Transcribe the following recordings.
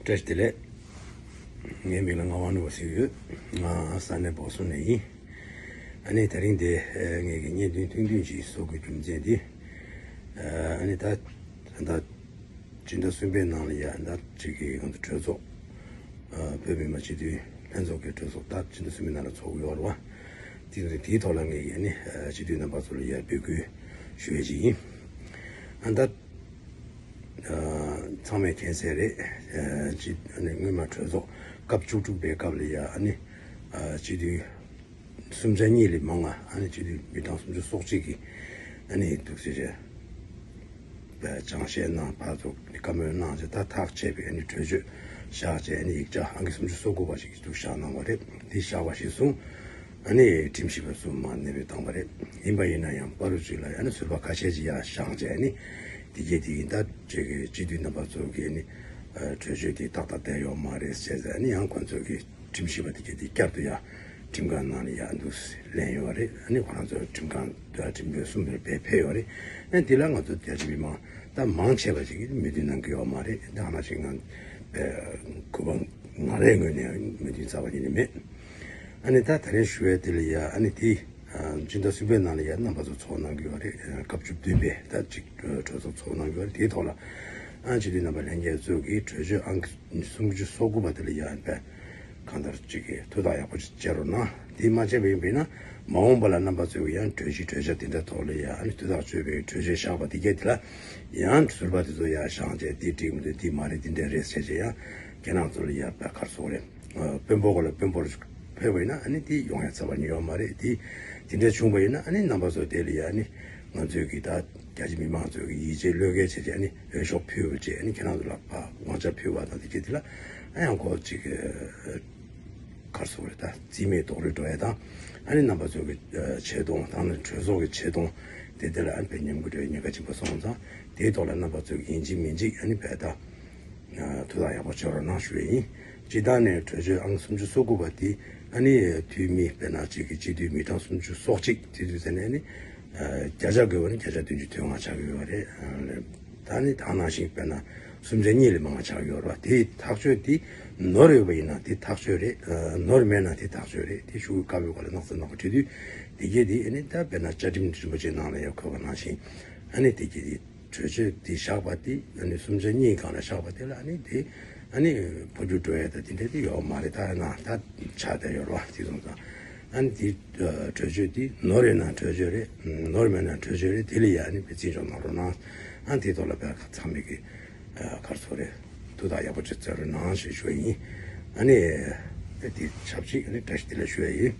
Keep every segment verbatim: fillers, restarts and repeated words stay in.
བཀྲ་ཤིས་བདེ་ལེགས། ངའི་མིང་ལ་ངག་དབང་ནོར་བུ་ཟེར་གྱི་ཡོད། ང་ས་གནས་བོ་སོ་ནས་ཡིན། ཨ་ནི་དེ་རིང་འདི་ངེད་ཀྱི་བརྙན་ཐུང་ཐུང་ཐུང་ཅིག་བཟོ་དགོས་རྒྱུ་མཚན་འདི། ཨ་ནི་ད་ད་སྤྱི་ཟླ་གསུམ་པའི་ནང་ལ་ཡ་ད་ཅིག་གི་ང་ཚོ་གྲོས་ཚོགས། བོད་མི་མང་སྤྱི་འཐུས་ལྷན་ཚོགས་ཀྱི་གྲོས་ཚོགས་ད་སྤྱི་ཟླ་གསུམ་པའི་ནང་ལ་ཚོགས་ཡོད་རེད་བ། དེ་དེའི་ཐོག་ལ་ངེད་ཀྱི་ཨ་ནི་སྤྱི་འཐུས་རྣམ་པ་ཚོ་ལ་ཡ་འབོད་སྐུལ་ཞུ་ཡས་ཅིག་ཡིན། ཨ་ད། ཚང་མས་མཁྱེན་གསལ་རེད། སྤྱི་ཨ་ནི་སྔོན་མ་གྲོས་ཚོགས་སྐབས་བཅུ་དྲུག་པའི་སྐབས་ལ་ཡ་ཨ་ནི་སྤྱི་འཐུས་སུམ་ཆ་གཉིས་ལས་མང་ང་ཨ་ནི་སྤྱི་འཐུས་མི་གྲངས་སུམ་ཅུ་སོ་གཅིག་གིས་ཨ་ནི་འདུག་ཟེར་བྱས་སྦྱང་བཤད་གནང་ཕར་ཚུར་བཀའ་མོལ་གནང་བྱས་ད་ཐག་བཅད་པའི་ཨ་ནི་གྲོས་ཆོད་བཞག་བྱས་ཨ་ནི་ཡིག་ཆ་ཨང་ཀི་སུམ་ཅུ་སོ་དགུ་པ་ཞིག་འདུག་བཞག་གནང་བ་རེད། འདི་བཞག་པ་གཞིར་བཟུང་ཨ་ནི་ཁྲིམས་ཞིབ་པ་གསུམ་མར་གནས་སྤོས་བཏང་བ་རེད། ཡིན་པ་ཡིན་ན་ཡང་བར་དུ་ཅིག་ལ་ཨ་ནི་ཟུར་པ་ཁ་ཤས་ཅིག་ཡར་བཞེངས་བྱས་ཨ་ནི་དེ་གས་དེ་ཡིན་ད་ཅིག་གི་སྤྱི་འཐུས་རྣམ་པ་ཚོ་གིས་ཨ་ནི་གྲོས་ཆོད་དེ་ཏག་ཏག་བསྡད་ཡོད་མ་རེད་ཟེར་ཨ་ནི་ཡང་ཁོང་ཚོ་གིས་ཁྲིམས་ཞིབ་པ་དེ་གས་དེ་བསྐྱར་དུ་ཡར་ཁྲིམས་ཁང་ནང་ལ་ཡར་འདུག་ལེན་ཡོད་རེད། ཨ་ནི་ཁོ་རང་ཚོ་ཁྲིམས་ཁང་ཁྲིམས་དཔོན་གསུམ་རེ་བས་ཕེབས་ཡོད་རེད། ཨ་ནི་དེ་ལ་ང་ཚོ་རྒྱ་ཆེ་མི་མང་ད་མང་ཆེ་བ་ཞིག་གིས་མོས་མཐུན་གནང་གི་ཡོད་མ་རེད། ད་ཨ་ནི་ཞིག་ང་གུས་པ་ང་རའི་ངོས་ནས་མོས་མཐུན་རྩ་བ་ཉིད་ནས་མེད། ཨ་ནི་ད་ད་རེས་ཞུ་བའི་དེ་ལ་ཡ་ཨ་ནི་དེ་སྤྱི་ཟླ་གསུམ་པའི་ནང་ལ་ཡ་རྣམ་པ་ཚོ་ཚོགས་གནང་གི་ཡོད་རེད། སྐབས་བཅུ་བདུན་པའི་ད་ཅིག་གྲོས་ཚོགས་ཚོགས་གནང་གི་ཡོད་རེད། དེའི་ཐོག་ལ་ཨ་སྤྱི་འཐུས་རྣམ་པ་ལྷན་རྒྱས་ཚོ་གིས་གྲོས་ཆོད་ཨང་ཀི་སུམ་ཅུ་སོ་དགུ་པ་དེ་ལ་ཡ་ཨ་ནི་གང་ལྟར་ཅིག་གི་ཐུགས་ཐག་ཡག་པོ་ཅིག་བཅད་རོགས་གནང་། དེ་མ་བཅད་པ་ཡིན་པ་ཡིན་ན་མ་འོངས་པ་ལ་རྣམ་པ་ཚོས་ཡང་གྲོས་གཞི་གྲོས་འཆར་དེ་འདྲ་ཐོག་ལ་ཡ་ཨ་ནི་ཐུགས་ཐག་གཅོད་པའི་གྲོས་ཆོད་བཞག་པ་དེ་གས་དེ་ལ་ཡང་ཟུར་པ་དེ་ཚོ་ཡར་བཞེངས་བྱས་འདི་འགྲིག་མི་འདུག་འདི་མ་རེད་འདི་འདྲ་རེད་ཟེར་བྱས་ཡང་ཁྱེད་རང་ཚོ་ལ་ཡ་དཔེ་ག་རེ་ཟེར་དགོས་རེད། དཔོན་པོ་ག་ལ་དཔོན་པོར་ཕེབས་པ་ཡིན་ན་ཨ་ནི་དེ་ཡོང་ཡ་རྩ་བ་ཉིད་ཡོད་མ་རེད། དེ་དེ་འདྲ་བྱུང་བ་ཡིན་ན་ཨ་ནི་རྣམ་པ་ཚོ་དེ་ལ་ཡ་ཨ་ནི་ང་ཚོས་ཀྱི་ད་རྒྱ་ཆེ་མི་མང་ཚོས་ཀྱི་ཡིད་ཆེས་བློས་འགེལ་བྱས་བྱས་ཨ་ནི་འོས་ཤོག་ཕུལ་བ་བྱས་ཨ་ནི་ཁྱེད་རང་ཚོ་ལ་ཕར་དབང་ཆ་ཕུལ་བ་དང་དེ་གས་དེ་ལ་ཨ་ཡང་ཁོ་ཅིག་ག་རེ་ཟེར་དགོས་རེད། ད་རྩིས་མེད་རྡོག་རོལ་འགྲོ་ཡ་དང་ཨ་ནི་རྣམ་པ་ཚོ་གི་ཆེ་མཐོང་དང་ནི་གྲོས་ཚོགས་ཀྱི་ཆེ་མཐོང་དེ་དེ་ལ་ཨ་ནི་དཔེ་ཉམས་རྒུད་འགྲོ་ཡ་ཉེན་ཁ་ཆེན་པོ་སོང་ཙང་དེའི་ཐོག་ལ་རྣམ་པ་ཚོ་གི་ཡིན་གཅིག་མིན་གཅིག་ཨ་ནི་དཔེ་ད། ཐུགས་ཐག་ཡག་པོ་གཅོད་རོགས་གནང་ཞུ་ཡས་ཡིན། སྤྱིར་བཏང་ནས་གྲོས་ཆོད་ཨང་སུམ་ཅུ་སོ་དགུ་པ་དེ་ཨ་ནི་འཐུས་མི་དཔེར་ན་གཅིག་གི་སྤྱི་འཐུས་མི་གྲངས་སུམ་ཅུ་སོ་གཅིག་དེ་དུས་ཚོད་ནས་ཨ་ནི་བརྒྱ་ཆ་བགོས་པ་ནི་བརྒྱ་ཆ་བདུན་ཅུ་དོན་ལྔ་ཆགས་ཀྱི་ཡོད་རེད། ད་ནི་ད་ནང་བཞིན་དཔེར་ན་སུམ་ཆ་གཉིས་ལས་མང་བ་ཆགས་ཀྱི་ཡོད་རེད་བ། དེའི་ཐག་གཅོད་དེ་ནོར་ཡོད་པ་ཡིན་ན་དེ་ཐག་གཅོད་རེད། ནོར་མེད་ན་དེ་ཐག་གཅོད་རེད། དེ་ཤོག་གུ་དཀར་པོའི་སྒང་ལ་སྣག་ཚ་ནག་པོ་བྲིས་དུས་དེ་གས་དེ་ཨ་ནི་ད་དཔེར་ན་བཅའ་ཁྲིམས་རིན་པོ་ཆེ་ནང་ལ་ཡང་འཁོད་པ་ནང་བཞིན་ཨ་ནི་དེ་གས་དེ། གྲོས་ཆོད་དེ་བཞག་པ་དེ་ཨ་ནི་སུམ་ཆ་གཉིས་སྒང་ལ་བཞག་པ་དེ་ལ་ཨ་ནི་དེ་ཨ་ནི་འཕོ་འགྱུར་འགྲོ་ཡ་ད་དེ་འདྲ་དེ་ཡོད་མ་རེད། ད་ན་ད་ཆགས་བསྡད་ཡོད་རེད་བ། དེ་སོང་ཙང་ཨ་ནི་དེ་གྲོས་ཆོད་དེ་ནོར་ཡོད་ན་གྲོས་ཆོད་རེད། ནོར་མེད་ན་གྲོས་ཆོད་རེད། དེ་ལ་ཡ་ཨ་ནི་དཔེ་བརྩི་འཇོག་གནང་རོགས་གནང་། ཨ་ནི་དེ་ཐོག་ལ་དཔེ་ཚང་མས་ཀྱི་ག་རེ་ཟེར་དགོས་རེད། ཐུགས་ཐག་ཡག་པོ་ཅིག་བརྩི་རོགས་གནང་ཞེས་ཞུ་ཡ་ཡིན། ཨ་ནི་དེ་ཆབས་ཅིག་ཨ་ནི་བཀྲ་ཤིས་བདེ་ལེགས་ཞུ་ཡ་ཡིན།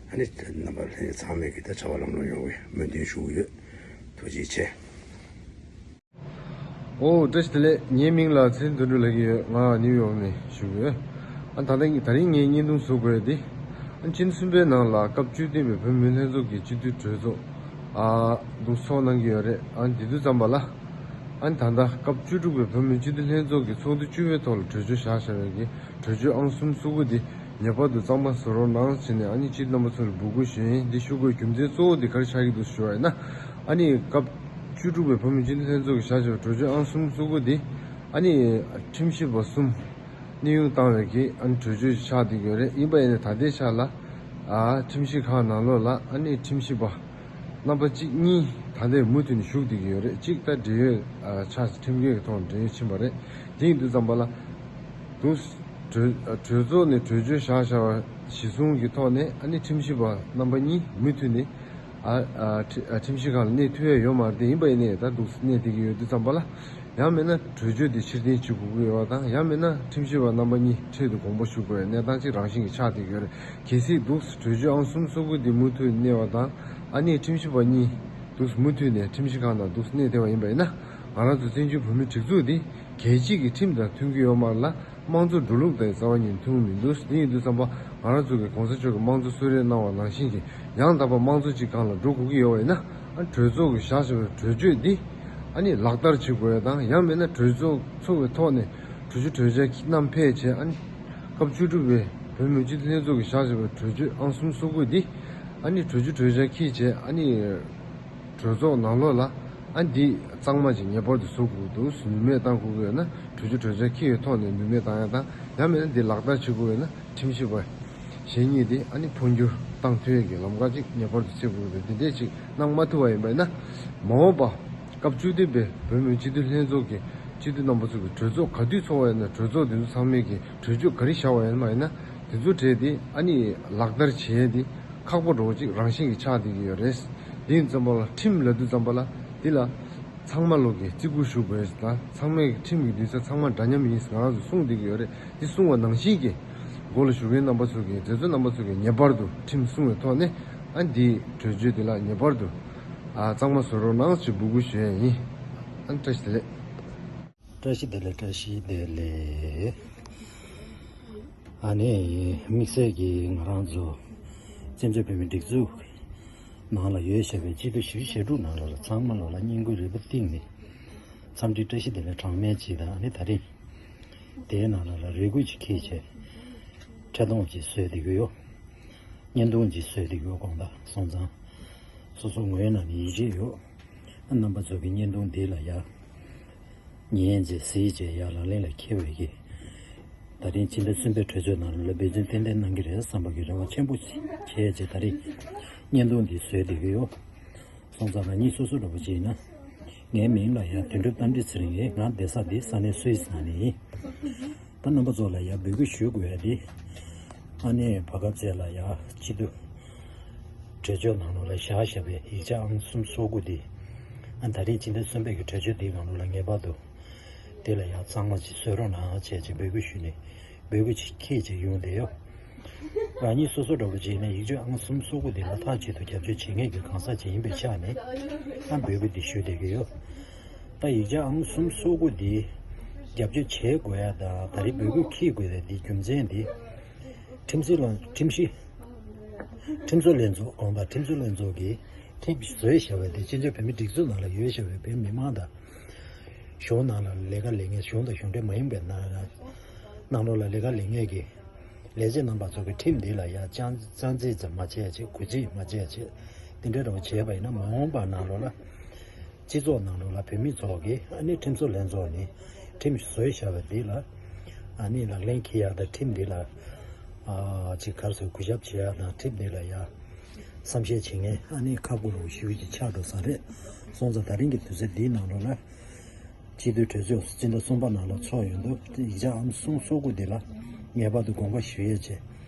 ཨ་ནི་རྣམ་པ་ལྷན་རྒྱས་ཚང་མས་ཀྱི་ད་བྱ་བ་ལམ་ལྷོང་ཡོང་བའི་སྨོན་འདུན་ཞུ་གི་ཡོད། ཐུགས་རྗེ་ཆེ། ཨོ་བཀྲ་ཤིས་བདེ་ལེགས། ངའི་མིང་ལ་ཚེ་རིང་དོན་གྲུབ་ལབ་ཀྱི་ཡོད། ང་ནིའུ་ཡོག་ནས་བཞུགས་ཡོད། ཨ་ད་ལྟ་ད་རིང་ངའི་བརྙན་ཐུང་བཟོ་དགོས་དེ། ཨ་སྤྱི་ཟླ་གསུམ་པའི་ནང་ལ་སྐབས་བཅུ་བདུན་པའི་བོད་མི་ལྷན་ཚོགས་ཀྱི་སྤྱི་འཐུས་གྲོས་ཚོགས་ཨ་འདུག་ཚོགས་གནང་གི་ཡོད་རེད། ཨ་དེ་དུས་ཙམ་པ་ལ་ཨ་ད་ལྟ་སྐབས་བཅུ་དྲུག་པའི་བོད་མི་སྤྱི་འཐུས་ལྷན་ཚོགས་ཀྱི་ཚོགས་འདུ་བཅུ་པའི་ཐོག་ལ་གྲོས་ཆོད་བཞག་བཞག་པའི་གི་གྲོས་ཆོད་ཨང་གསུམ་སོ་དགུ་དེ་ངེས་པར་དུ་གཙང་མ་བཟོ་རོགས་གནང་ཟེར་ནས་ཨ་ནི་སྤྱི་འཐུས་རྣམ་པ་ཚོ་ལ་འབོད་སྐུལ་ཞུ་ཡིན། འདི་ཞུ་དགོས་རྒྱུ་མཚན་གཙོ་བོ་དེ་ག་རེ་ཆགས་ཀྱི་འདུག་ཞུ་བ་ཡིན་ན། ཨ་ནི་སྐབས་བཅུ་དྲུག་པའི་བོད་མི་སྤྱི་འཐུས་ལྷན་ཚོགས་ཀྱིས་བཞག་བཞག་པའི་གྲོས་ཆོད་ཨང་གསུམ་སོ་དགུ་འདི་ཨ་ནི་ཁྲིམས་ཞིབ་པ་གསུམ་གནས་དབྱུང་བཏང་བའི་གི་ཨ་ནི་གྲོས་ཆོད་ཅིག་ཆགས་བསྡད་ཀྱི་ཡོད་རེད། ཡིན་པ་ཡིན་ནའི་ད་ལྟའི་ཆ་ལ་ཨ་ཁྲིམས་ཞིབ་ཁང་ནང་ལོགས་ལ་ཨ་ནི་ཁྲིམས་ཞིབ་པ་རྣམ་པ་གཅིག་གཉིས་ད་ལྟའི་མུ་མཐུད་ནས་བཞུགས་བསྡད་ཀྱི་ཡོད་རེད། གཅིག་ད་འབྲེལ་ཡོད་ཨ་ཆགས་ཁྲིམས་འགལ་གྱི་ཐོག་ནས་འབྲེལ་ཡོད་ཕྱིན་པ་རེད། དེ་ཡིན་དུས་ཙམ་པ་ལ་འདུག་གྲོས་གྲོས་ཚོགས་ནས་གྲོས་ཆོད་བཞག་བཞག་པ་གཞི་བཟུང་གི་ཐོག་ནས་ཨ་ནི་ཁྲིམས་ཞིབ་པ་རྣམ་པ་གཉིས་མུ་མཐུད་ནས་ཨ་ཨ་ཁྲི་ཨ་ཁྲིམས་ཞིབ་ཁང་ལ་གནས་ཐུབ་ཡ་ཡོད་མ་རེད་དེ། ཡིན་པ་ཡིན་ནའི་ད་འདུག་གནས་བསྡད་ཀྱི་ཡོད་དུས་ཙམ་པ་ལ་ཡང་མིན་ན་གྲོས་ཆོད་དེ་ཕྱིར་འཐེན་བྱེད་དགོས་ཀྱི་ཡོད་པ་དང་ཡང་མིན་ན་ཁྲིམས་ཞིབ་པ་རྣམ་པ་གཉིས་འཕྲལ་དུ་དགོངས་པ་ཞུ་དགོས་པའི་གནས་སྟངས་ཅིག་རང་བཞིན་གྱིས་ཆགས་བསྡད་ཀྱི་ཡོད་རེད། གལ་སྲིད་འདུག་གྲོས་ཆོད་ཨང་གསུམ་སོ་དགུ་དེ་མུ་མཐུད་གནས་པ་དང་ཨ་ནི་ཁྲིམས་ཞིབ་པ་གཉིས་འདུག་མུ་མཐུད་ནས་ཁྲིམས་ཞིབ་ཁང་ནང་འདུག་གནས་བསྡད་པ་ཡིན་པ་ཡིན་ན་ང་རང་ཚོ་བཙན་བྱོལ་བོད་མིའི་སྒྲིག་འཛུགས་འདི་རྒྱལ་སྤྱི་གི་ཁྲིམས་དང་མཐུན་གྱི་ཡོད་མ་རེད་ལ། དམངས་གཙོ་འགྲོ་ལུགས་དང་རྩ་བ་ཉིད་མཐུན་གྱི་མི་འདུག་དེ་ཡིན་དུས་ཙམ་པ་ང་རང་ཚོ་གི་གོང་ས་མཆོག་གིས་དམངས་གཙོ་གསོལ་རས་གནང་བ་ནང་བཞིན་གྱི་ཡང་དག་པ་དམངས་གཙོ་གཅིག་སྒང་ལ་འགྲོ་དགོས་ཀྱི་ཡོད་པ་ཡིན་ན། ཨ་གྲོས་ཚོགས་ཀྱིས་བཞག་བཞག་པའི་གྲོས་ཆོད་འདི་ཨ་ནི་ལག་བསྟར་བྱེད་དགོས་ཡ་དང་ཡང་མིན་ན་གྲོས་ཚོགས་ཚོགས་པའི་ཐོག་ནས་གྲོས་ཆོད་གྲོས་འཆར་བསྣམས་ཕེབས་བྱས་ཨ་ནི་སྐབས་བཅུ་དྲུག་པའི་བོད་མི་སྤྱི་འཐུས་ལྷན་ཚོགས་ཀྱིས་བཞག་བཞག་པའི་གྲོས་ཆོད་ཨང་གསུམ་སོ་དགུ་འདི་ཨ་ནི་གྲོས་ཆོད་གྲོས་འཆར་འཁྱེར་བྱས་ཨ་ནི་གྲོས་ཚོགས་ནང་ལོགས་ལ། ཨ་འདི་གཙང་མ་ཅིག་ངེས་པར་དུ་བཟོ་དགོས་འདུག་ནུས་མེད་བཏང་དགོས་ཀྱི་ཡོད་ན་གྲོས་ཆོད་གྲོས་འཆར་འཁྱེར་བའི་ཐོག་ནས་ནུས་མེད་བཏང་ཡ་དང་། ཡང་མིན་ན་འདི་ལག་བསྟར་བྱེད་དགོས་ཡོད་ན་ཁྲིམས་ཞིབ་པ་གཞན་གཉིས་དེ་ཨ་ནི་འཕོ་འགྱུར་བཏང་ཐུབ་ཡས་ཀྱི་ལམ་ཁ་ཅིག་ངེས་པར་དུ་བྱེད་དགོས་ཀྱི་འདུག་འདི་འདྲས་ཅིག་གནང་མ་ཐུབ་པ་ཡིན་པ་ཡིན་ན། མ་འོངས་པ་སྐབས་བཅུ་བདུན་པའི་བོད་མིའི་སྤྱི་འཐུས་ལྷན་ཚོགས་ཀྱི་སྤྱི་འཐུས་རྣམ་པ་ཚོ་གི་གྲོས་ཚོགས་ག་དུས་ཚོགས་པ་ཡིན་ན་གྲོས་ཚོགས་དེ་ཚོ་ཚང་མས་ཀྱི་གྲོས་ཆོད་ག་རེ་བཞག་པ་ཡིན་པ་ཡིན་ན་དེ་ཚོ་གྲས་དེ་ཨ་ནི་ལག་བསྟར་བྱེད་ཡས་དེ་ཁག་པོ་འདྲ་བོ་ཅིག་རང་བཞིན་གྱིས་ཆགས་བསྡད་ཀྱི་ཡོད་རེད། དེ་ཡིན་ཙམ་པ་ལ་ཁྲིམས་ལབ་དུས་ཙམ་པ་ལ་དེ་ལ་ཚང་མ་ལོག་གིས་བརྩི་བཀུར་ཞུ་དགོས་ཡས་དང་། ཚང་མས་ཁྲིམས་ཀྱི་འདུན་ས་ཚང་མ་འདྲ་མཉམ་ཡིན་ཟེར་ང་རང་ཚོ་གསུངས་བསྡད་ཀྱི་ཡོད་རེད། དེ་གསུངས་པ་ནང་བཞིན་གྱི་འགོ་ལ་བཞུགས་མཁན་རྣམ་པ་ཚོ་གིས་མཛད་གཙོ་རྣམ་པ་ཚོ་གིས་ངེས་པར་དུ་ཁྲིམས་སྲུང་བའི་ཐོག་ནས་ཨ་འདིའི་གྲོས་ཆོད་འདི་ལ་ངེས་པར་དུ་ཨ་གཙང་མ་བཟོ་རོགས་གནང་ཞེས་འབོད་སྐུལ་ཞུ་ཡས་ཡིན། ཨ་བཀྲ་ཤིས་བདེ་ལེགས། བཀྲ་ཤིས་བདེ་ལེགས། བཀྲ་ཤིས་བདེ་ལེགས། ཨ་ནི་དམིགས་བསལ་གྱིས་ང་རང་ཚོ་བཙན་བྱོལ་བོད་མིའི་སྒྲིག་འཛུགས་ནང་ལ་ཡོད་བཞག་པའི་སྤྱི་འཐུས་བཞི་བཅུ་ཞེ་དྲུག་ནང་ལ་ཚང་མ་ལོག་ལ་བསྙེན་བཀུར་རིལ་པོ་བཏིང་ནས་འཚམས་འདྲི་བཀྲ་ཤིས་བདེ་ལེགས་གྲངས་མེད་ཅིག་དང་། ཨ་ནི་ད་རིང་དེའི་ནང་ལ་ལ་རེ་སྐུལ་ཅིག་འཁྱེར་བྱས་འཕྲལ་གདོང་ཅིག་བཟོས་བསྡད་ཀྱི་ཡོད། བརྙན་ཐུང་ཅིག་བཟོས་བསྡད་ཀྱི་ཡོད། དགོངས་དག་སོང་ཙང་སོ་སོ་ངོས་ནང་ནས་ཡིད་ཆེས་ཡོད། ཨ་རྣམ་པ་ཚོ་གི་བརྙན་ཐུང་འདི་ལ་ཡ་ཉན་བྱས་གཟིགས་བྱས་ཡར་ལག་ལེན་ལ་འཁྱེར་བའི་གི་ད་རིང་སྤྱི་ཟླ་གསུམ་པའི་གྲོས་ཚོགས་ནང་ལ་འབད་བརྩོན་ཏན་ཏན་གནང་གི་རེད་བསམ་པ་གི་རེ་བ་ཆེན་པོ་བྱས་བྱས་ད་རིང་བརྙན་ཐུང་འདི་བཟོས་བསྡད་ཀྱི་ཡོད། སོང་ཙང་ང་གཉིས་སོ་སོ་འདྲ་པོ་ཅིག་ཡིན་ན། ངའི་མིང་ལ་ཡ་དོན་གྲུབ་རྟ་མགྲིན་ཚེ་རིང་ཡིན། ང་བསྡད་ས་འདི་ས་གནས་སུད་སི་ནང་ནས་ཡིན། ད་རྣམ་པ་ཚོ་ལ་ཡ་འབོད་སྐུལ་ཞུ་དགོས་ཡ་འདི། ཨ་ནེ་བར་སྐབས་བཅས་ལ་ཡ་སྤྱི་འཐུས་གྲོས་ཆོད་ནང་ལོགས་ལ་བཞག་བཞག་པའི་ཡིག་ཆ་ཨང་གསུམ་སོ་དགུ་འདི། ཨ་ད་རེས་སྤྱི་ཟླ་གསུམ་པའི་གི་གྲོས་ཆོད་འདིའི་ནང་ལོགས་ལ་ངེས་པར་དུ་དེ་ལ་ཡ་གཙང་མ་ཅིག་བཟོ་རོགས་གནང་བྱས་ཅིག་འབོད་སྐུལ་ཞུས་ནས་འབོད་སྐུལ་ཅིག་འཁྱེར་ཅིག་ཡོང་བསྡད་ཡོད། རང་ཉིད་སོ་སོ་འདྲ་པོ་ཅིག་ཡིན་ན་ཡིག་ཆ་ཨང་གསུམ་སོ་དགུ་འདི་ལ་མཐའ་གཅིག་ཏུ་རྒྱབ་སྐྱོར་བྱེད་མཁན་གྱི་གང་ཟག་ཅིག་ཡིན་པའི་ཆ་ནས་ཨ་འབོད་སྐུལ་འདི་ཞུ་བསྡད་ཀྱི་ཡོད། ད་ཡིག་ཆ་ཨང་གསུམ་སོ་དགུ་འདི་རྒྱབ་སྐྱོར་བྱེད་དགོས་ཡ་དང་ད་རེས་འབོད་སྐུལ་འཁྱེར་དགོས་ཡ་འདི་རྒྱུ་མཚན་འདི། ཁྲིམས་སྲིད་ལ་ཁྲིམས་གཞི། ཁྲིམས་བཟོ་ལྷན་ཚོགས་གོང་དང་ཁྲིམས་བཟོ་ལྷན་ཚོགས་ཀྱིས་ཁྲིམས་བཟོས་བཞག་པའི་དེ་སྤྱི་ཚོགས་བོད་མི་སྒྲིག་འཛུགས་ནང་ལ་ཡོད་བཞག་པའི་བོད་མི་མང་དང་། གཞུང་ནང་ལ་ལས་ཀ་ལས་ངན་གཞུང་དང་གཞུང་འབྲེལ་མ་ཡིན་པའི་ནང་ལ་ནང་ལོགས་ལ་ལས་ཀ་ལས་ངན་གྱི་ལས་བྱེད་རྣམ་པ་ཚོ་གི་ཁྲིམས་འདི་ལ་ཡང་ཅང་ཙང་ཙིག་ཙམ་མ་བྱས་བྱས་གུས་བརྩི་མ་བྱས་བྱས་དེ་འདྲའི་རང་བྱས་པ་ཡིན་ན་མ་འོངས་པ་ནང་ལོགས་ལ། སྤྱི་ཚོགས་ནང་ལོགས་ལ་བོད་མི་ཚོ་གིས་ཨ་ནི་ཁྲིམས་བཟོ་ལྷན་ཚོགས་ནས་ཁྲིམས་བཟོས་བཞག་པ་འདི་ལ་ཨ་ནི་ལག་ལེན་འཁེལ་ཡག་དང་ཁྲིམས་འདི་ལ་ཨ་ཅིག་ག་རེ་ཟེར་གུས་ཞབས་བྱེད་ཡག་དང་ཁྲིམས་འདི་ལ་ཡ་བསམ་ཤེས་བྱེད་མཁན་ཨ་ནི་ཁག་པོ་རུ་ཞུ་གི་ཆགས་འགྲོ་ས་རེད། སོང་ཙང་ད་རིང་གི་དུས་ཚོད་འདིའི་ནང་ལོགས་ལ་སྤྱི་འཐུས་གྲོས་ཚོགས་སྤྱི་ཟླ་གསུམ་པ་ནང་ལ་ཚོགས་ཡོང་དུས་ཡིག་ཆ་ཨང་གསུམ་སོ་དགུ་འདི་ལ་ངེས་པར་དུ་དགོངས་པ་ཞུ་ཡས་བྱས་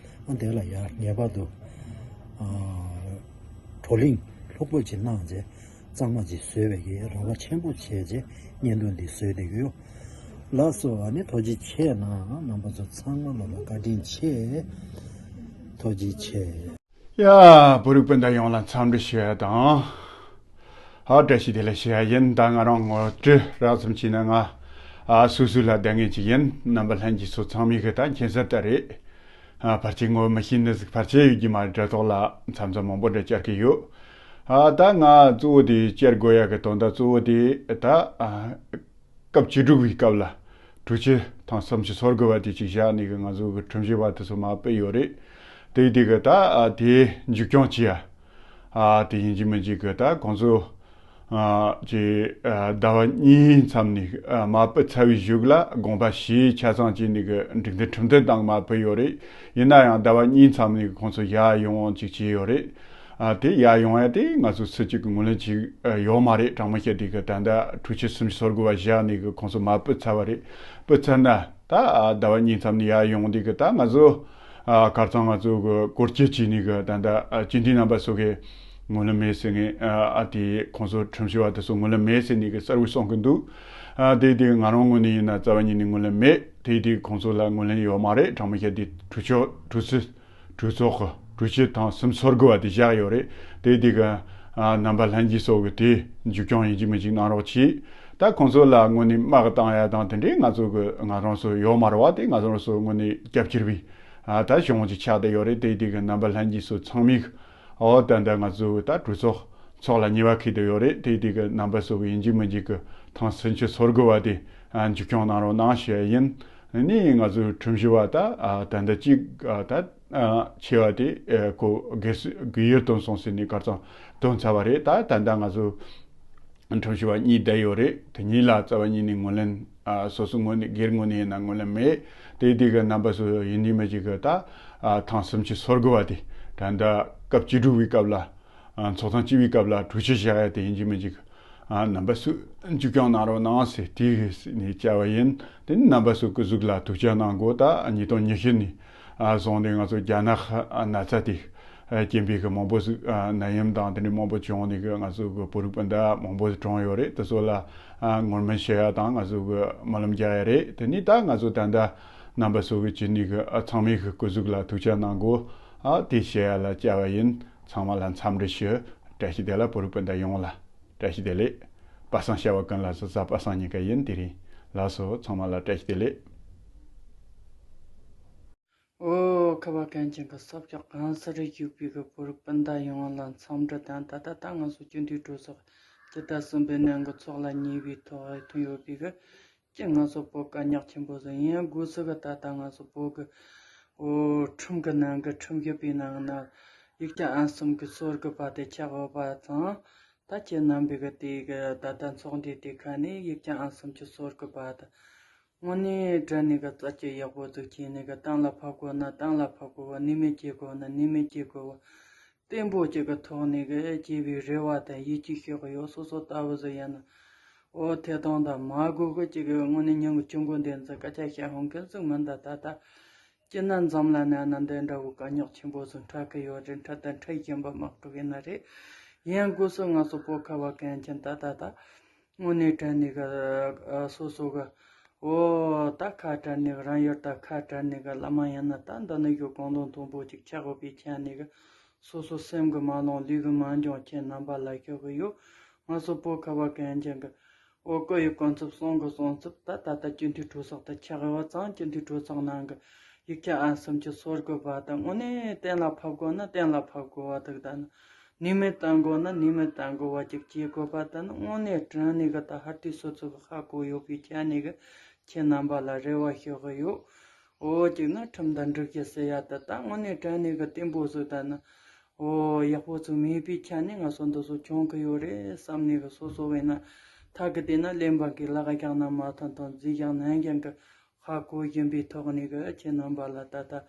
ཨ་འདི་ལ་ཡ་ངེས་པར་དུ་ཨ་བགྲོ་གླེང་ལྷུག་པོ་ཅིག་གནང་རྗེས། གཙང་མ་ཅིག་བཟོས་པའི་གི་རེ་བ་ཆེན་པོ་བྱས་རྗེས་བརྙན་ཐུང་འདི་བཟོས་བསྡད་ཀྱི་ཡོད། ལགས་སོ། ཨ་ནི་ཐུགས་རྗེ་ཆེ་གནང་། རྣམ་པ་ཚོ་ཚང་མ་ལོ་ལ་བཀའ་དྲིན་ཆེ། ཐུགས་རྗེ་ཆེ། ཡ། བོད་རིགས་སྤུན་ཟླ་ཡོངས་ལ་འཚམས་འདྲི་ཞུ་ཡ་དང་། ཧ། བཀྲ་ཤིས་བདེ་ལེགས་ཞུ་ཡ་ཡིན། ད་ང་རང་ངོ་སྤྲོད་རགས་ཙམ་བྱས་ན་ང་ཨ་སུད་སི་ལ་བསྡད་མཁན་ཅིག་ཡིན། རྣམ་པ་ལྷན་རྒྱས་ཚོ་ཚང་མས་གི་ད་མཁྱེན་གསལ་ལྟར་རེད། ཨ་ཕལ་ཆེར་ངོ་མི་ཤེས་ནི་ཟིག་ཕལ་ཆེར་ཡོད་ཀྱི་མ་རེད། དྲ་ཐོག་ལ་མཚམས་མཚམས་མང་པོ་འདྲ་བཅར་གི་ཡོད། ཨ་ད་ང་གཙོ་བོ་དེ་བཅར་དགོས་ཡ་གི་དོན་དག་གཙོ་བོ་དེ་ད་ཨ་སྐབས་བཅུ་དྲུག་པའི་སྐབས་ལ་གྲོས་ཆོད་ཐེངས་སུམ་ཅུ་སོ་དགུ་པ་དེ་ཅིག་བཞག་ནས་གི་ང་ཚོ་གི་ཁྲིམས་ཞིབ་པ་དེ་ཚོ་མར་ཕུད་ཡོད་རེད། དེ་དེ་གི་ད་ཨ་དེ་མཇུག་སྐྱོང་བྱེད་ཡ། ཨ་དེ་ཡིན་གཅིག་མིན་གཅིག་གི་ད་ཁོང་ཚོ་ཨ་ཅིག་ཨ་ཟླ་བ་གཉིས་མཚམས་ནས་ཨ་མར་ཕུད་ཚར་བའི་གཞུག་ལ་དགོངས་པ་ཞེ་ཆ་ཚང་བྱས་ནས་གི་འགྲིག་མཐུན་ཁྲིམས་མཐུན་བཏང་མར་ཕུད་ཡོད་རེད། ཡིན་ན་ཡང་ཟླ་བ་གཉིས་མཚམས་ནས་ཁོང་ཚོ་ཡར་ཡོང་ཅིག་བྱས་ཡོད་རེད། ཨ་དེ་ཡར་ཡོང་ཡ་དེ་ང་ཚོ་སུ་གཅིག་གི་ངོས་ལེན་ཅིག་ཨ་ཡོད་མ་རེད། དྲང་མོ་བཤད་དེ་གི་ད་ལྟ་གྲོས་ཆོད་སུམ་ཅུ་སོ་དགུ་པ་བཞག་ནས་གི་ཁོང་ཚོ་མར་ཕུད་ཚར་བ་རེད། ཕུད་ཚར་ན། ད་ཨ་ཟླ་བ་གཉིས་མཚམས་ནས་ཡར་ཡོང་དུས་གི་ད་ང་ཚོ་ཨ་ཁ་རྩང་ང་ཚོ་གི་སྐོར་སྐྱོད་བྱས་ནས་གི་ད་ལྟ་ཨ་སྤྱི་འཐུས་རྣམ་པ་ཚོ་གི་ངོས་ལེན་མེད་ཟེར་ནས་ཨ་ཨ་དེ་ཁོང་ཚོ་ཁྲིམས་ཞིབ་པ་དེ་ཚོ་ངོས་ལེན་མེད་ཟེར་ནས་གི་གསལ་བོ་གསུང་གི་འདུག་ཨ་དེ་དེ་ང་རང་ངོས་ནས་ཡིན་ན་རྩ་བ་ཉིད་ནས་ངོས་ལེན་མེད། དེ་དེ་ཁོང་ཚོ་ལ་ངོས་ལེན་ཡོད་མ་རེད། དྲང་མོ་བཤད་དེ་གྲོས་ཆོད་གྲོས་ཚོད་གྲོས་ཚོགས་ཀྱི་གྲོས་ཆོད་ཐེངས་སུམ་ཅུ་སོ་དགུ་པ་དེ་བཞག་ཡོད་རེད། དེ་དེ་གི་ཨ་རྣམ་པ་ལྷན་རྒྱས་ཚོ་གི་དེ་མཇུག་སྐྱོང་ཡིན་གཅིག་མིན་གཅིག་གནང་རོགས་གྱིས། ད་ཁོང་ཚོ་ལ་དངོས་གནས་དམག་བཏང་ཡ་དང་དེ་འདྲའི་ང་ཚོ་གི་ང་རང་ཚོ་ཡོད་མ་རེད་བ། དེ་ང་རང་ཚོ་དངོས་གནས་སྐྱབས་བཅོལ་བའི་ཨ་ད་གཞུང་ཅིག་ཆགས་བསྡད་ཡོད་རེད། དེ་དེ་གི་རྣམ་པ་ལྷན་རྒྱས་ཚོ་ཚང་མས་འོ་ད་ད་ང་ཚོ་ད་གྲོས་ཚོགས་ཚོགས་ལ་ཉེས་པ་འཁེལ་བསྡད་ཡོད་རེད། དེ་དེ་གི་རྣམ་པ་ཚོ་གི་ཡིན་གཅིག་མིན་གཅིག་གི་ཐེངས་སུམ་ཅུ་སོ་དགུ་པ་དེ་ཨ་མཇུག་སྐྱོང་གནང་རོགས་གནང་ཞུ་ཡ་ཡིན། ནི་ང་ཚོའི་ཁྲིམས་ཞིབ་པ་ད་ཨ་ད་ལྟ་གཅིག་ཨ་ད་ཨ་ཆེ་བ་དེ་ཨ་ཁོ་སྒེར་སུ་སྒེར་ཡུལ་བཏོན་སོང་ཟེར་ནས་གར་ཚང་བཏོན་ཚར་བ་རེད། ད་ད་ལྟ་ང་ཚོ་ ཁྲོམ་ཞུ་བ་གཉིས་བསྡད་ཡོད་རེད། དེ་གཉིས་ལ་རྩ་བ་ཉིད་ནས་ངོས་ལེན། ཨ། སོ་སོ་ངོས་ནས་སྒེར་ངོས་ནས་ཡིན་ན་ངོས་ལེན་མེད། དེ་དེ་གི་རྣམ་པ་ཚོ་ཡིན་གཅིག་མིན་གཅིག་གི་ད། ཨ། ཐེངས་སུམ་ཅུ་སོ་དགུ་བ་དེ་ད་ལྟ་སྐབས་བཅུ་དྲུག་པའི་སྐབས་ལ། ཨ། ཚོགས་ཐེངས་བཅུ་པའི་སྐབས་ལ་གྲོས་ཆོད་བཞག་ཡ་དེ་ཡིན་གཅིག་མིན་གཅིག་ཨ། རྣམ་པ་ཚོས་མཇུག་སྐྱོང་གནང་རོགས་གནང་ཟེར་དེ་ནས་བཅར་བ་ཡིན། དེ་ནས་རྣམ་པ་ཚོས་སྐུ་གཟུགས་ལ་ཐུགས་ཅག་གནང་དགོས། ད་ཉིས་སྟོང་ཉི་ཤུ་ནས། ཨ། བཟུང་ནས་ང་ཚོ་རྒྱ་ནག་ན་ཚ་དེ། ཨ། རྐྱེན་པས་གི་མང་པོ་ཟིག་ཨ། ནད་ཡམས་དང་དེ་འདྲའི་མང་པོ་བྱུང་ནས་གི་ང་ཚོ་གི་བོད་རིགས་སྤུན་ཟླ་མང་པོ་ཟིག་གྲོངས་ཡོད་རེད། དེ་ཚོ་ལ། ཨ། ངོ་སྨོན་ཞུ་ཡ་དང་ང་ཚོ་གི་སྨོན་ལམ་རྒྱག་ཡ་རེད། དེ་ནས་ད་ང་ཚོ་ད་ལྟ་རྣམ་པ་ཚོ་གི་བྱས་ནས་གི། ཨ། ཚང་མས་གི་སྐུ་གཟུགས་ལ་ཐུགས་ཅག་གནང་དགོས། ཨ། དེ་བཤད་ཡ་ལ་བཅར་བ་ཡིན། ཚང་མ་ལ་འཚམས་འདྲི་ཞུ། བཀྲ་ཤིས་བདེ་ལེགས། བོད་རིགས་སྤུན་ཟླ་ཡོངས་ལ་བཀྲ་ཤིས་བདེ་ལེགས། པ་སངས་བྱ་བ་ཀུན་ལ་གཟིགས་ས་པ་སངས་ཉིན་དཀར་ཡིན། དེ་རིང་ལགས་སོ། ཚང་མ་ལ་བཀྲ་ཤིས་བདེ་ལེགས། ཨོ། ཁ་བ་གངས་ཅན་གྱི་ས་ཕྱོགས་གང་སར་བཞུགས་པའི་གི་བོད་རིགས་སྤུན་ཟླ་ཡོངས་ལ་འཚམས་འདྲི་དང་། ད་ལྟ་ད་ང་ཚོ་སྤྱི་འཐུས་གྲོས་ཚོགས་སྤྱི་ཟླ་གསུམ་པའི་ནང་གི་ཚོགས་ལ་ཉེ་བའི་ཐོག་ཐོན་ཡོད་པའི་གི། ཀྱི་ང་ཚོ་བོད་དཀའ་རྙོག་ཆེན་པོ་ཟིག་ཡིན། སྒོས་སུ་གི་ད་ལྟ་ང་ཚོ་བོད་གི། ཨོ། ཁྲིམས་གི་ནང་གི་ཁྲིམས་ཞིབ་པའི་ནང་ན་ཡིག་ཆ་ཨང་སུམ་ཅུ་སོ་དགུ་པ་དེ་ཆགས་ཡོད་པ་དང་། ད་ཁྱེད་རྣམ་པས་གི་དེ་གི་ད་ལྟ་ཚོགས་འདུའི་དེ་ཁ་ནས་ཡིག་ཆ་ཨང་སུམ་ཅུ་སོ་དགུ་པ་དེ་དངོས་གནས་དྲང་གནས་གི་རྩད་གཅོད་ཡག་པོ་ཟིག་བྱས་ནས་གི། གཏན་ལ་ཕབ་དགོས་ན་གཏན་ལ་ཕབ་དགོས་པ། གནས་མལ་སྐྱེལ་དགོས་ན་གནས་མལ་སྐྱེལ་དགོས་པ། བརྟན་པོ་ཅིག་གི་ཐོག་ནས་གི་སྐྱེས་པའི་རེ་བ་དང་ཡིད་ཆེས་ཤོག་གི་ཡོད། སོ་སོ་ལྟ་བུ་ཟིག་ཡིན་ན། འོ། ཐད་གཏོང་དང་མ་དགོས་གི་ཅིག་གི་དངོས་གནས་ཉིན་གི་ཆུང་གོ་འདི་ཚོ་སྐད་ཆ་བཤད་ཧོང་གི་ཟིག་མིན། ད་ད་ད་སྤྱིར་ན་འཛམ་གླིང་ནང་ན་འདི་འདྲ་བོ་དཀའ་རྙོག་ཆེན་པོ་ཟིག་འཕྲད་གི་ཡོད་རེད། འཕྲད་དང་འཕྲད་བཞིན་པ་དམག་འཁྲུག་ཡིན་ན་རེད། ཡིན་སྒོས་སུ་ང་ཚོ་བོད་ཁ་བ་གངས་ཅན་ད་ད་ད། དངོས་གནས་དྲང་གནས་གི། ཨ། སོ་སོ་གི། འོ། ད་ཁ་བྲལ་ནས་གི། རང་ཡུལ་ད་ཁ་བྲལ་ནས་གི། བླ་མ་ཡིན་ན་ད་འདི་ནས་གི་གང་དང་མཐུན་པོ་ཅིག་ཆགས་དགོས་པའི་ཆ་ནས་གི། སོ་སོ་སེམས་གི་མ་ལངས་ལུས་གི་མ་འཇོན་ཁྱེད་རྣམ་པ་ལ་ཤོད་གི་ཡོད། ང་ཚོ་བོད་ཁ་བ་གངས་ཅན་གི། འོ། སྐུ་ཡི་གོ་འཚབ་གསུང་གི་གསུང་ཚབ་ད་ད་ལྟ་སྤྱི་འཐུས་གྲོས་ཚོགས་ད་ཆགས་ཡོད་པ་ཙང་། སྤྱི་འཐུས་གྲོས་ཚོགས་ནང་གི་ཡིག་ཆ་ཨང་སུམ་ཅུ་སོ་དགུ་པ་ད་དངོས་གནས་གཏན་ལ་ཕབ་དགོས་ན་གཏན་ལ་ཕབ་དགོས་པ་དང་། ད་ནི་གནས་མལ་གཏང་དགོས་ན་གནས་མལ་གཏང་དགོས་པ་ཅིག་བྱེད་དགོས་པ་དང་། དངོས་གནས་དྲང་གནས་གི་ད་ཧར་ཏི་སོ་སོ་གི་ཧ་གོ་ཡོད་པའི་ཆ་ནས་གི་ཁྱེད་རྣམ་པ་ལ་རེ་བ་ཞུ་གི་ཡོད། འོ། གཅིག་ན་ཁྲིམས་དང་སྒྲིག་གཞི་ཟེར་ཡ་ད་ད་དངོས་གནས་དྲང་གནས་གི་བརྟན་པོ་ཟིག་ད་ནི། འོ། ཡག་པོ་ཟིག་མེད་པའི་ཆ་ནས་ང་ཚོ་འདི་ཚོ་བྱུང་གི་ཡོད་རེད་བསམ་ནས་གི། སོ་སོ་བས་ན་ཐག་གི་དེ་ན་གླེན་པ་གི་ལག་བཞག་ན་མ་ཐོན་ཐོན་རྫིས་བཞག་ན་འགྱང་གི། ཧ་གོ་བཞིན་པའི་ཐོག་ནས་གི་ཁྱེད་རྣམ་པ་ལ་ད་ལྟ།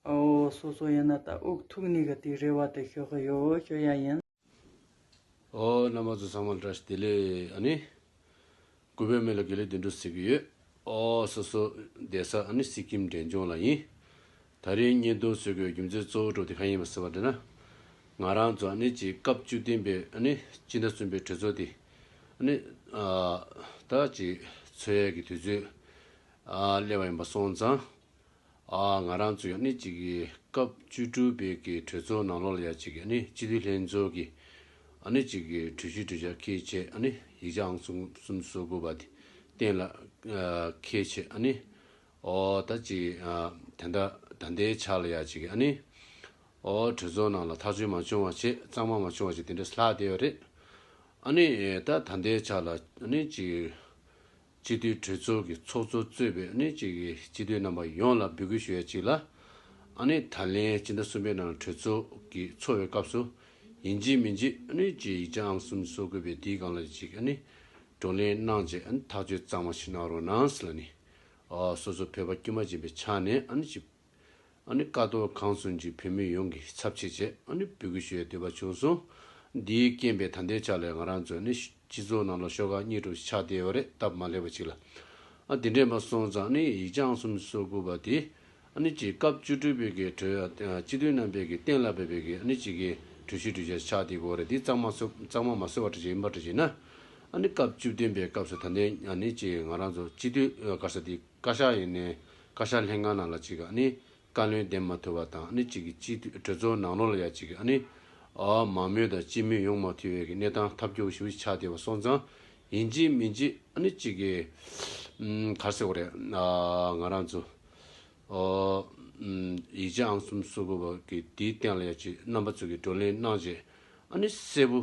ཨོ། སོ་སོ་ཡིན་ན་ད་དབུགས་ཐུག་ནས་གི་དེ་རེ་བ་དེ་ཞུ་གི་ཡོད། ཞུ་ཡ་ཡིན། ཨོ། རྣམ་པ་ཚོ་ཚང་མ་ལ་བཀྲ་ཤིས་བདེ་ལེགས། ཨ་ནི། གུས་པས་སྨོན་ལམ་དགེ་ལེགས་བདེ་འགྲོ་ཟེར་གི་ཡོད། ཨོ། སོ་སོ་བསྡད་ས་ཨ་ནི་སི་ཀིམ་འབྲས་ལྗོངས་ལ་ཡིན། ད་རིང་བརྙན་ཐུང་བཟོ་དགོས་རྒྱུ་མཚན་གཙོ་བོ་འགྲོ་དེ་གང་ཡིན་པ་ཟེར་བ་དེ་ན། ང་རང་ཚོ་ཨ་ནི་ཅིག་སྐབས་བཅུ་བདུན་པའི་ཨ་ནི་སྤྱི་ཟླ་གསུམ་པའི་གྲོས་ཚོགས་དེ་ཨ་ནི། ཨ། ད་ཅིག་ཚོགས་ཡས་ཀྱི་དུས་ཚོད། ཨ། སླེབས་པ་ཡིན་པ་སོང་ཙང་། ཨ། ང་རང་ཚོ་ཡང་ནི་ཅིག་གི་སྐབས་བཅུ་དྲུག་པའི་གི་གྲོས་ཚོགས་ནང་ལོགས་ལ་ཡ་ཅིག་གི་ཨ་ནི་སྤྱི་འཐུས་ལྷན་ཚོགས་ཀྱི་ཨ་ནི་ཅིག་གི་གྲོས་གཞི་གྲོས་འཆར་འཁྱེར་བྱས། ཨ་ནི་ཡིག་ཆ་ཨང་གསུམ་གསུམ་སོ་དགུ་པ་དེ་གཏན་ལ། ཨ། འཁེལ་བྱས། ཨ་ནི། ཨོ། ད་ཅིག་ཨ། ད་ལྟ་ད་ལྟའི་ཆ་ལ་ཡ་ཅིག་གི་ཨ་ནི། ཨོ། གྲོས་ཚོགས་ནང་ལ་ཐག་གཅོད་མ་བྱུང་བ་བྱས། གཙང་མ་མ་བྱུང་བ་བྱས། དེ་འདྲ་ལྷག་བསྡད་ཡོད་རེད། ཨ་ནི། ད་ད་ལྟའི་ཆ་ལ་ཨ་ནི་ཅིག་སྤྱི་འཐུས་གྲོས་ཚོགས་ཀྱི་ཚོགས་གཙོ་གཙོས་པའི་ཨ་ནི་ཅིག་གི་སྤྱི་འཐུས་རྣམ་པ་ཡོངས་ལ་འབོད་སྐུལ་ཞུ་ཡ་གཅིག་ལ། ཨ་ནི་ད་ལན་སྤྱི་ཟླ་གསུམ་པའི་ནང་གྲོས་ཚོགས་ཀྱི་ཚོགས་པའི་སྐབས་སུ་ཡིན་གཅིག་མིན་གཅིག་ཨ་ནི་ཅིག་ཡིག་ཆ་ཨང་གསུམ་སོ་དགུ་པའི་དེའི་སྒང་ལ་ཅིག་ཨ་ནི་བགྲོ་གླེང་གནང་བྱས། ཨ་ནི་ཐག་གཅོད་གཙང་མ་ཞིག་གནང་རོགས་གནང་ཟེར་ལ་ནི། ཨ། སོ་སོ་བོད་པ་དཀྱུས་མ་ཡིན་པའི་ཆ་ནས་ཨ་ནི་ཅིག་ཨ་ནི་བཀའ་དོག་གང་གསུང་གི་བོད་མི་ཡོངས་ཀྱི་ཚབ་བྱས་བྱས་ཨ་ནི་འབོད་སྐུལ་ཞུ་ཡའི་འདོད་པ་བྱུང་སོང་། འདིའི་རྐྱེན་པས་ད་ལྟའི་ཆ་ལ་ང་རང་ཚོ་ཨ་ནི་སྤྱི་ཚོགས་ནང་ལ་ཤོག་ཁག་གཉིས་དྲུག་ཆགས་བསྡད་ཡོད་རེད། སྟབས་མ་ལེགས་པ་ཅིག་ལ། ཨ། དེ་འདྲས་མ་སོང་ཙང་ཨ་ནི་ཡིག་ཆ་ཨང་གསུམ་སོ་དགུ་པ་དེ་ཨ་ནི་ཅིག་སྐབས་བཅུ་དྲུག་པའི་གི་གྲོས། ཨ། སྤྱི་འཐུས་རྣམ་པས་ཀྱི་གཏན་ལ་འབེབས་པའི་གི་ཨ་ནི་ཅིག་གི་གྲོས་གཞི་གྲོས་འཆར་ཆགས་བསྡད་ཀྱི་ཡོད་རེད། དེ་གཙང་མ་བཟོ། གཙང་མ་མ་བཟོས་པ་འདྲ་ཅིག་ཡིན་པ་འདྲ་ཅིག་ན། ཨ་ནི་སྐབས་བཅུ་བདུན་པའི་སྐབས་སུ་ད་ལྟའི་ཨ་ནི་ཅིག་ང་རང་ཚོ་སྤྱི་འཐུས། ཨ། ག་རེ་ཟེར། དེ་བཀའ་ཤག་ཡིན་ནའི་བཀའ་ཤག་ལྷན་ཁང་ནང་ལ་ཅིག་ཨ་ནི་བཀའ་བློན་འདེམས་མ་ཐུབ་པ་དང་། ཨ་ནི་ཅིག་གི་སྤྱི་འཐུས་གྲོས་ཚོགས་ནང་ལོགས་ལ་ཡ་ཅིག་ཨ་ནི། ཨ། མང་མོས་དང་སྤྱི་མོས་ཡོང་མ་ཐུབ་པའི་གི་གནས་སྟངས་ཐབས་སྐྱོ་ཞེ་པོ་ཅིག་ཆགས་བསྡད་པ་སོང་ཙང་། ཡིན་གཅིག་མིན་གཅིག་ཨ་ནི་ཅིག་གི། ཨམ། ག་རེ་ཟེར་དགོས་རེད། ཨ། ང་རང་ཚོ། ཨ། ཨམ། ཡིག་ཆ་ཨང་གསུམ་སོ་དགུ་པ་གི་དེའི་སྟེང་ལ་ཡ་ཅིག་རྣམ་པ་ཚོ་གིས་བགྲོ་གླེང་གནང་རྗེས་ཨ་ནི་གསལ་པོ་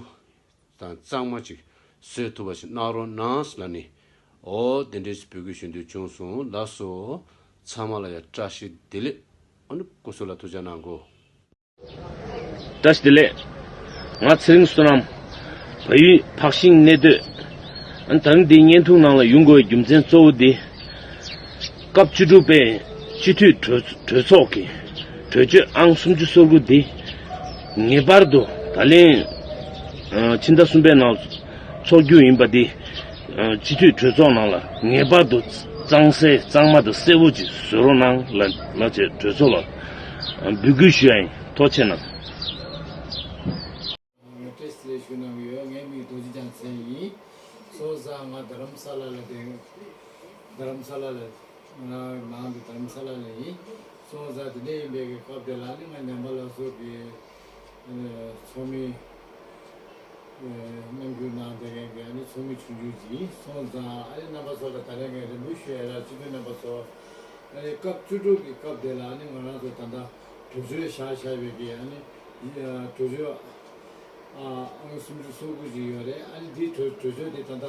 དང་གཙང་མ་ཅིག་བཟོ་ཐུབ་པ་ཞིག་གནང་རོགས་གནང་ཟེར་ལ་ནི། ཨོ། དེ་འདྲས་འབོད་སྐུལ་ཞུ་འདོད་བྱུང་སོང་། ལགས་སོ། ཚང་མ་ལ་ཡ་བཀྲ་ཤིས་བདེ་ལེགས། ཨ་ནི་སྐུ་གཟུགས་ལ་ཐུགས་ཅག་གནང་གོ། བཀྲ་ཤིས་བདེ་ལེགས། ང་ཚེ་རིང་བསོད་ནམས། བལ་ཡུལ་འཕགས་ཤིང་གནས་སྡོད། ཨ་ནི་ད་རིང་འདིའི་བརྙན་ཐུང་ནང་ལ་ཡོང་དགོས་པའི་རྒྱུ་མཚན་གཙོ་བོ་འདི། སྐབས་བཅུ་དྲུག་པའི་སྤྱི་འཐུས་གྲོས་གྲོས་ཚོགས་ཀྱི་གྲོས་ཆོད་ཨང་སུམ་ཅུ་སོ་དགུ་འདི་ངེས་པར་དུ་ད་ལན་ཕྱི་ཟླ་གསུམ་པའི་ནང་འཚོགས་རྒྱུ་ཡིན་པ་འདི། སྤྱི་འཐུས་གྲོས་ཚོགས་ནང་ལ་ངེས་པར་དུ་གཙང་སེལ་གཙང་མ་དང་གསལ་བོ་ཅིག་བཟོ་རོགས་གནང་ལ་ལ་བྱས་གྲོས་ཚོགས་ལ་འབོད་སྐུལ་ཞུ་ཡ་ཡིན། ཐུགས་རྗེ་གནང་། ངས་བཀྲ་ཤིས་བདེ་ལེགས་ཞུ་གནང་གི་ཡོད། ངའི་མིང་རྡོ་རྗེ་རྒྱལ་མཚན་ཡིན། སོང་ཙང་ང་རྡ་རམ་ས་ལ་ལ་བསྡད། རྡ་རམ་ས་ལ་ལ། ང་ནང་དུ་རྡ་རམ་ས་ལ་ལ་ཡིན། སོང་ཙང་དེ་འདྲ་ཡིན་པའི་གི་སྐབས་དེ་ལ་ནི་ང་ཉམས་པ་ལ་སོགས་ཀྱི་ཚོགས་མི་རྣམ་འགྱུར་གནང་བསྡད་མཁན་གྱི་ཨ་ནི་ཚོགས་མི་ཆུང་ཆུང་ཅིག་ཡིན། སོང་ཙང་ཨ་ནི་རྣམ་པ་ཚོ་ལ་ད་རེས་ངས་རེ་འབོད་ཞུ་ཡ་ལ་སྤྱི་འཐུས་རྣམ་པ་ཚོ། ཨ་ནི་སྐབས་བཅུ་དྲུག་གི་སྐབས་དེ་ལ་ཨ་ནི་ང་རང་ཚོ་ད་ལྟ་གྲོས་ཆོད་བཞག་བཞག་པའི་གི་ཨ་ནི་གྲོས་ཆོད་ཨང་སུམ་ཅུ་སོ་དགུ་ཅིག་ཡོད་རེད། ཨ་ནི་འདིའི་གྲོས་གྲོས་ཆོད་དེ་ད་ལྟ་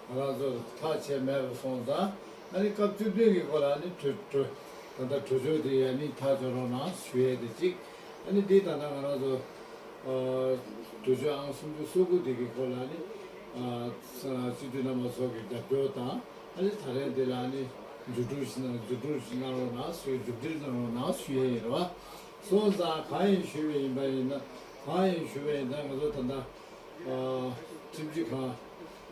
ང་རང་ཚོ་ཐག་བཅད་མེད་པ་སོང་ཙང་ཨ་ནི་སྐབས་བཅུ་བདུན་གི་སྐོར་ལ་ཨ་ནི་གྲོས་གྲོས་ད་ལྟ་གྲོས་ཆོད་དེ་ཨ་ནི་ཐག་གཅོད་རོགས་གནང་ཞུ་ཡས་དེ་གཅིག་ཨ་ནི་འདི་ད་ལྟ་ང་རང་ཚོ་གྲོས་ཆོད་ཨང་སུམ་ཅུ་སོ་དགུ་དེ་གི་སྐོར་ལ་ཨ་ནི་སྤྱི་འཐུས་རྣམ་པ་ཚོ་གི་རྒྱབ་སྐྱོར་དང་། ཨ་ནི་ད་རེས་འདི་ལ་ཨ་ནི་མཇུག་སྒྲིལ་ཞིག་གནང་མཇུག་སྒྲིལ་ཞིག་གནང་རོགས་གནང་ཞུ་མཇུག་སྒྲིལ་གནང་རོགས་གནང་ཞུ་ཡས་ཡིན་རེད་བ། སོང་ཙང་གང་ཡིན་ཞུས་པ་ཡིན་པ་ཡིན་ན་གང་ཡིན་ཞུས་པ་ཡིན་ན་ང་ཚོ་ད་ལྟ་ཁྲིམས་སྤྱི་ཁང་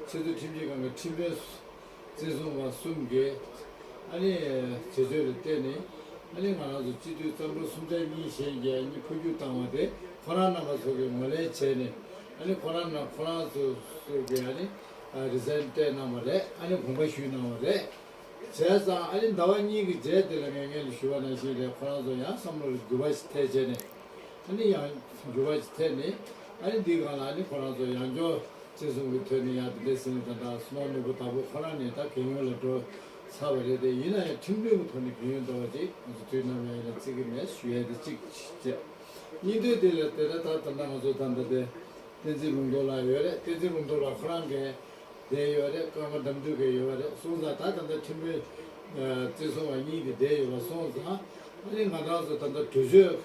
ཆེས་མཐོའི་ཁྲིམས་སྤྱི་ཁང་གི་ཁྲིམས་དཔོན་བཙན་བཟུང་བ་གསུམ་གྱིས་ཨ་ནི་བྱེད་སྤྱོད་ལ་བརྟེན་ནས་ཨ་ནི་ང་རང་ཚོ་སྤྱི་འཐུས་བརྩམས་སྒྲུང་གསུམ་ཆ་གཉིས་གཞན་གྱིས་ཨ་ནི་འཕོ་འགྱུར་བཏང་བ་དེ་ཁོ་རང་རྣམ་པ་ཚོ་གིས་ངོས་ལེན་བྱས་ནས་ཨ་ནི་ཁོ་རང་རྣམ་ཁོ་རང་ཚོ་ཚོ་གིས་ཨ་ནི་རི་ཛའིན་སྤྲད་གནང་བ་རེད། ཨ་ནི་དགོངས་པ་ཞུས་གནང་བ་རེད། བྱས་ཙང་ཨ་ནི་ཟླ་བ་གཉིས་ཀྱི་རྗེས་དེ་ལ་ངས་སྔོན་ལ་ཞུས་པ་ནང་བཞིན་རེད། ཁོ་རང་ཚོ་ཡང་བསམ་བློ་ལ་འགྱུར་བ་ཞིག་ཐེབས་བྱས་ནས་ཨ་ནི་ཡང་འགྱུར་བ་ཞིག་ཐེབས་ནས་ཨ་ནི་འདིའི་སྒང་ལ་ཨ་ནི་ཁོ་རང་ཚོ་ཡང་སྐྱར་བཙན་བཟུང་གི་ཐོག་ནས་ཡང་དེ་འདྲ་ཟེར་ནས་ད་ལྟ་བསོད་ནམས་ནོར་བུ་དྭགས་པོ་ཁོ་རང་ནས་ད་རྒྱལ་ཡོངས་ལ་འགྲོ་ཚར་བ་རེད་དེ། ཡིན་ན་ཡང་ཁྲིམས་མཐུན་གྱི་ཐོག་ནས་རྒྱལ་ཡོངས་འགྲོ་བ་ཅིག་ང་ཚོ་དུས་ནམ་ཡང་ཡིན་ན་བརྩི་གི་མེད་ཞུ་ཡས་དེ་གཅིག་བྱས། གཉིས་དོན་དེ་ལ་དེ་ལ་ད་ད་ལྟ་ང་ཚོ་ད་ལྟ་དེ་བསྟན་འཛིན་ལུང་རྟོགས་ལགས་ཡོད་རེད། བསྟན་འཛིན་ལུང་རྟོགས་ལགས་ཁོ་རང་གིས་བསྡད་ཡོད་རེད། ཀརྨ་དམ་འབྲུག་གིས་ཡོད་རེད། སོང་ཙང་ད་ད་ལྟ་ཁྲིམས་དཔོན་བཙན་བཟུང་བ་གཉིས་དེ་བསྡད་ཡོད་པ་སོང་ཙང་ཨ་ནི་ང་རང་ཚོ་ད་ལྟ་གྲོས་ཆོད་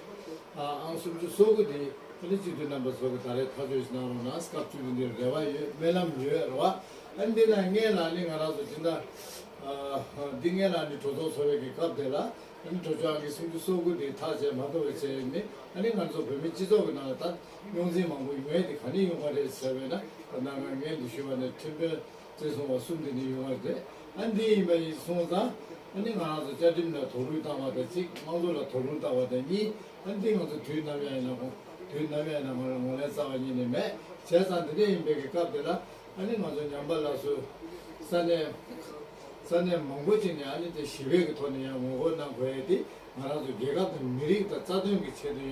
ཨང་སུམ་ཅུ་སོ་དགུ་དེ་ཨ་ནི་སྤྱི་འཐུས་རྣམ་པ་ཚོ་གིས་ད་རེས་ཐག་གཅོད་ཞིག་གནང་རོགས་གནང་། སྐབས་བཅུ་བདུན་དེ་རེ་བ་ཡོད། སྨོན་ལམ་ཡོད་རེད་བ། ཨ་ནི་འདི་ལ་སྔོན་ལ་ནི་ང་རང་ཚོ་སྤྱི་ཟླ་འདི་སྔོན་ལ་ནི་གྲོས་ཚོགས་ཚོགས་པའི་གི་སྐབས་དེ་ལ། ཨ་ནི་གྲོས་ཆོད་ཨང་ཀི་སུམ་ཅུ་སོ་དགུ་དེ་ཐག་བཅད་མ་ཐུབ་པ་བྱས་ནས་ཨ་ནི་ང་ཚོ་བོད་མི་སྤྱི་ཚོགས་ཀྱི་ནང་ལ་ད་རྙོག་འཛིང་མང་པོ་ཡོང་ཡས་དེ་ག་ནས་ཡོང་བ་རེད་ཟེར་བས་ན། ད་ནང་ང་ངས་འདི་ཞུས་པ་ནས་ཁྲིམས་དཔོན་བཙན་བཟུང་བ་གསུམ་དེ་ནས་ཡོང་བ་རེད། ཨ་འདི་ཡིན་པ་ཡིན་སོང་ཙང་ཨ་ནི་ང་རང་ཚོ་བཅའ་ཁྲིམས་ལ་དོགས་པ་བཏང་བ་དང་གཅིག་དམངས་གཙོ་ལ་དོགས་པ་བཏང་བ་དང་གཉིས། ཨ་འདི་ང་ཚོ་དུས་ནམ་ཡང་ཡིན་ན་ཁོང་དུས་ནམ་ཡང་ཡིན་ན་ང་རང་ངོས་ལེན་རྩ་བ་ཉིད་ནས་མེད། བྱས་ཙང་འདི་འདྲ་ཡིན་པའི་གི་སྐབས་དེ་ལ། ཨ་ནི་ང་ཚོ་ཉམས་པ་སླར་གསོའི་ས་གནས་ས་གནས་མང་པོ་ཅིག་ནས་ཨ་ནི་དེ་ཞི་བའི་གི་ཐོག་ནས་ཡང་ངོ་རྒོལ་གནང་དགོས་ཡས་དེ་ང་རང་ཚོ་རྒྱལ་ཁབ་དང་མི་རིགས་དང་རྩ་དོན་གྱི་ཆེད་དུ་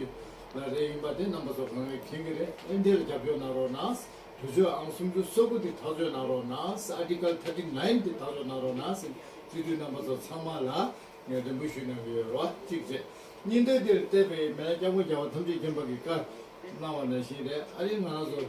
ལ་རེ་ཡིན་པ་དེ་རྣམ་པ་ཚོ་གང་ལ་མཁྱེན་གྱི་རེད། ཨ་ནི་དེ་ལ་རྒྱབ་སྐྱོར་གནང་རོགས་གནང་། གྲོས་ཆོད་ཨང་སུམ་ཅུ་སོ་དགུ་དེ་ཐག་གཅོད་གནང་རོགས་གནང་། Article thirty nine དེ་ཐག་གཅོད་གནང་རོགས་གནང་ཟེར་སྤྱི་འཐུས་རྣམ་པ་ཚོ་ཚང་མ་ལ། ངས་རེ་འབོད་ཞུ་གནང་གི་ཡོད་རེད་བ། གཅིག་བྱས། གཉིས་དོན་དེར་བལྟས་པའི་མེ་ལ་སྐྱབས་མགོན་རྒྱལ་བ་ཐམས་ཅད་མཁྱེན་པ་གིས་བཀའ་གནང་བ་ནང་བཞིན་རེད། ཨ་རི་ང་རང་ཚོ་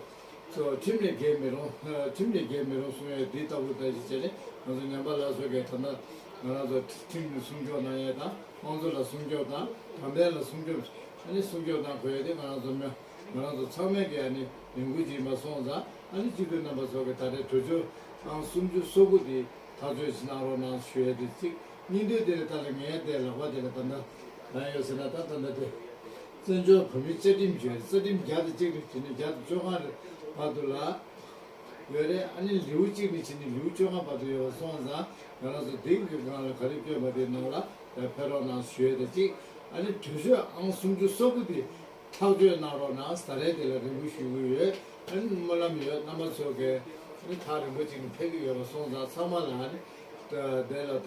ཚོ་ཁྲིམས་ལས་འགལ་མི་རུང་། ཁྲིམས་ལས་འགལ་མི་རུང་གསུང་ཡས་འདི་ལྟ་བུ་ལྟ་ཞིག་བྱས་ནས་ང་ཚོ་ཉམས་པ་སླར་གསོ་གིས་ད་ལྟ་ང་རང་ཚོ་ཁྲིམས་ལ་སྲུང་སྐྱོབ་གནང་ཡས་དང་། དམངས་གཙོ་ལ་སྲུང་སྐྱོབ་དང་། དྲང་བདེན་ལ་སྲུང་སྐྱོབ་ཨ་ནི་སྲུང་སྐྱོབ་གནང་དགོས་ཡས་དེ་ང་རང་ཚོ་མི་ང་རང་ཚོ་ཚང་མས་ཀྱི་ཨ་ནི་ལས་འགུལ་ཅིག་ཡིན་པ་སོང་ཙང་། ཨ་ནི་སྤྱི་འཐུས་རྣམ་པ་ཚོ་གིས་ད་རེས་གྲོས་ཆོད་ཨང་སུམ་ཅུ་སོ་དགུ་དེ་ཐག་གཅོད་ཅིག་གནང་རོགས་གནང་ཞུ་ཡས་དེ་གཅིག་གཉིས་དོན་དེ་ལ་ད་ལ་ངའི་དེ་ལག་པ་དེ་ལ་ད་ལྟ་གང་ཡོད་ཟེར་ན། ད་ད་ལྟ་དེ་བཙན་བྱོལ་བོད་མིའི་བཅའ་ཁྲིམས་བརྗོད། རྩ་ཁྲིམས་བརྒྱ་དང་གཅིག་ནས་བྱས་ནས་བརྒྱ་དང་བཅོ་ལྔ་བར་དུ་ལ་ཡོད་རེད། ཨ་ནི་ལེའུ་གཅིག་ནས་བྱས་ནས་ལེའུ་བཅོ་ལྔ་བར་དུ་ཡོད་པ་སོང་ཙང་། ང་རང་ཚོ་དེ་གི་སྒང་ལ་ག་རེ་བསྐྱོན་པ་དེའི་ནང་ལ་ཕེབས་རོགས་གནང་ཞུ་ཡས་དེ་གཅིག་ཨ་ནི་གྲོས་ཆོད་ཨང་སུམ་ཅུ་སོ་དགུ་དེ་ཐག་གཅོད་གནང་རོགས་གནང་། ད་རེས་དེ་ལ་རེ་འབོད་ཞུ་གི་ཡོད། ཨ་ནི་སྨོན་ལམ་ཡོད། རྣམ་པ་ཚོ་གིས་ཨ་ནི་ཐག་རིང་པོ་ཅིག་ནས་ཕེབས་ཀྱི་ཡོད་པ་སོང་ཙང་། ཚང་མ་ལ་ཨ་ནི་དེ་ལ་རྡ་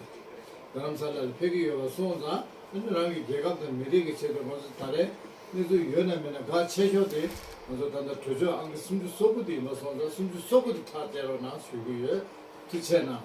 རམ་ས་ལ་ལ་ཕེབས་ཀྱི་ཡོད་པ་སོང་ཙང་། ཨ་ནི་རང་གི་རྒྱལ་ཁབ་དང་མི་རིགས་ཀྱི་ཆེད་དུ་ང་ཚོ་ད་རེས་གནས་ཚུལ་ཡོད་ན་མེད་ན་གལ་ཆེ་ཤོས་དེ་ང་ཚོ་ད་ལྟ་གྲོས་ཆོད་ཨང་ཀི་སུམ་ཅུ་སོ་དགུ་དེ་ཡིན་པ་སོང་ཙང་། སུམ་ཅུ་སོ་དགུ་དེ་ཐག་བཅད་རོགས་གནང་ཞུ་གི་ཡོད། ཐུགས་རྗེ་གནང་།